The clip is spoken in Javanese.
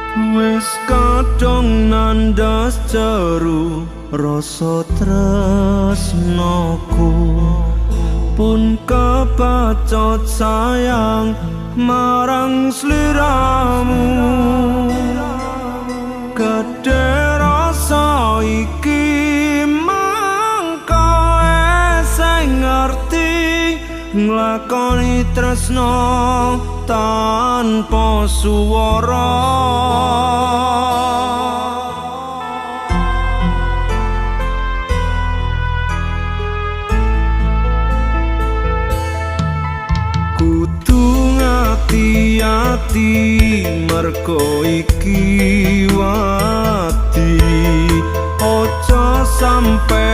Wis kadung nandas jeru rasa tresnoku, pun kepacut sayang marang sliramu. Gedhe rasa iki mangko sing ngerti, nglakoni tresno tanpa suwara. Kudu ngati-ati mergo iki wadi, aja sampe